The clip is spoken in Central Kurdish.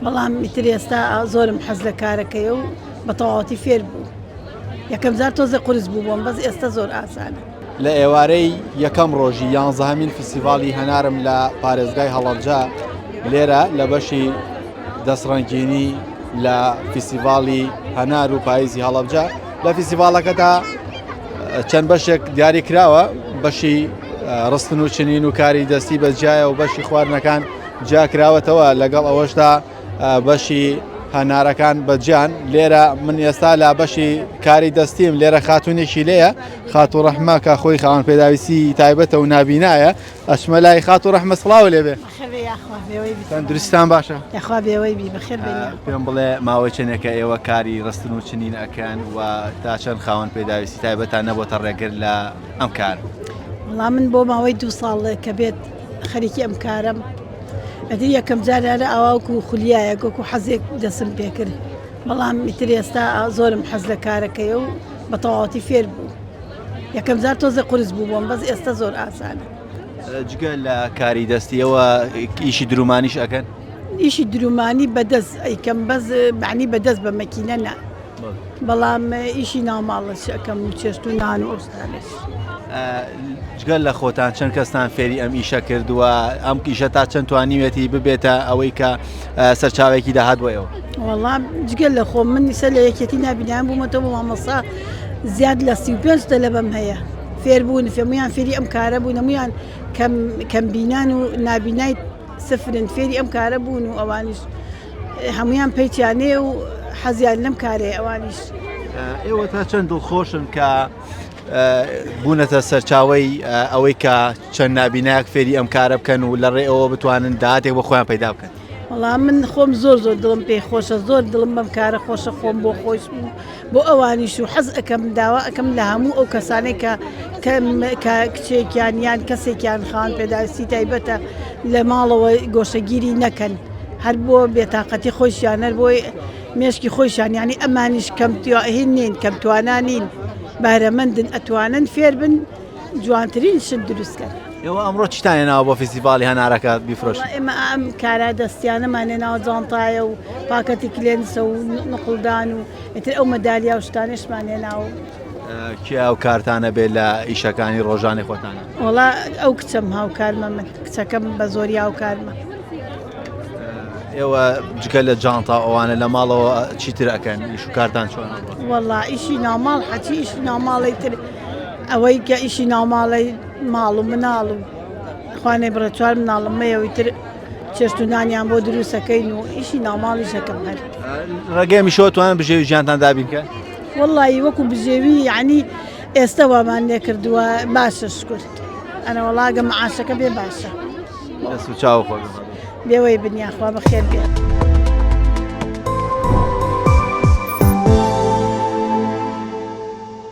بەڵام ئیتر ئێستا زۆرم حەز لە کارەکەی و بە تەواوەتی فێر بوو یەکەم جار تۆزێ قورس بوو بۆم بەس ئێستا زۆر ئاسانە. لە ئێوارەی یەکەم ڕۆژی یانزەهەمین فیستیڤاڵی هەنارم لە پارێزگای هەڵەبجە لێرە لە بەشی دەستڕەنگینی لە فیستیڤاڵی هەنار و پاییزی هەڵەبجە لە فیستیڤاڵەکەدا چەند بەشێک دیاری کراوە بەشی ڕستن و چنین و کاری دەستی بەجیایە و بەشی خواردنەکان جیا کراوەتەوە لەگەڵ ئەوەشدا بەشی هەنارەکان بەجیان لێرە من ئێستا لە بەشی کاری دەستیم لێرە خاتونێکی لێیە خاتو ڕەحمە کە خۆی خاوەن پێداویستی تایبەتە و نابینایە ئەچمە لای خاتو ڕەحمە سڵاو لێبێ تەندروستان باشە یاخوا بێوەی بی بەخێر بێن پێم بڵێ ماوەی چەندێکە ئێوە کاری ڕستن و چنین ئەکەن و تا چەند خاوەن پێداویستی تایبەتان نەبۆتە ڕێگر لە ئەم کار وەڵا من بۆ ماوەی دو ساڵ کە بێت خەریکی ئەم کارم ئەدی یەکەم جار هەر ئاواوکو خولیایەک وەکو حەزێک دەسم پێکرد بەڵام ئیتر ئێستا زۆرم حەز لە کارەکەی و بە تەواوەتی فێر بوو یەکەم جار تۆزێ قورس بوو بۆم بەس ئێستا زۆر ئاسانە. جگە لە کاری دەستیەوە ئیشی درومانیش ئەکەن؟ ئیشی درومانی بەدەست ئەیکەم بەس معنی بەدەست بە مەکینە نا بەڵام ئیشی ناوماڵش ئەکەم و چێشت و نان و ئەو شتانەش. جگە لە خۆتان چەند کەستان فێری ئەم ئیشە کردووە ئەم ئیشە تا چەند توانیوێتی ببێتە ئەوەی کە سەرچاوێکی داهات بۆ ئێوە؟ وەڵا جگە لە خۆم من ئیسە لە یەکێتی نابینایان بوومەتەوە بۆ مامۆستا زیاد لە 35 تەلەبەم هەیە فێربوون فێمویان فێری ئەم کارە بوون هەمویان کەم کەمبینان و نابینای سفرن فێری ئەم کارە بوون و ئەوانیش هەمویان پەیتیانێ و حەزیان لەم کارەیە ئەوانیش. ئێوە تا چەند دڵخۆشن کە بوونەتە سەرچاوەی ئەوەی کە چەند نابینایەک فێری ئەم کارە بکەن و لە ڕێ ئەوە بتوانن داهاتێک بۆ خۆیان پەیدا بکەن؟ وەڵا من خۆم زۆر زۆر دڵم پێی خۆشە زۆر دڵم بەم کارە خۆشە خۆم بۆ خۆش بوو بۆ ئەوانیش و حەز ئەەکەم داوا ئەەکەم لە هەموو ئەو کەسانێک کە کە کچێکیان یان کەسێکیان خان پێداویستی تایبەتە لە ماڵەوە گۆشەگیری نەکەن هەر بۆ بێتاقەتی خۆشیان هەر بۆی مێشکی خۆشیان یعنی ئەمانیش کەم هین نین کەم توانا نین بارەمەندن ئەتوانن فێربن جوانترین شت دروست کەن. ئێوە ئەمڕۆ چیتان هێناوە بۆ فیستیڤاڵی هەنارەکە بیفرۆشن؟ وەڵا ئێمە ئەم کارە دەستیانەمان هێناوە جانتایە و پاکەتی کلێنسە و نقڵدان و ئیتر ئەو مەدالیا و شتانەشمان هێناوە. کێ هاوکارتانە بێ لە ئیشەکانی ڕۆژانەی خۆتانە؟ وەڵا ئەو کچەم هاوکارمە من کچەکەم بە زۆری هاوکارمە. ئێوە جگە لە جانتا ئەوانە لە ماڵەوە چیتر ئەکەن ئیش و کارتان چۆنە؟ وەڵا ئیشی ناوماڵ حەچی ئیشی ناوماڵی تر ئەوەی کە ئیشی ناوماڵی ماڵ و مناڵ و خوانێ بڕێ چوار مناڵم مەیەوەی تر چێشت و نانیان بۆ دروستەکەین و ئیشی ناوماڵیش دەکەم هەر. ڕێگەی میشەوە توانن بژێوی ژیانتان دابین کەن؟ وەڵی وەکو بژێوی یعنی ئێستا وامان لێ کردووە باشە شکر ئەرە وەڵا گە معاشەکە بێ باشە. دەست و چاو خۆش. بێوەی بن یاخوا بەخێر بێن.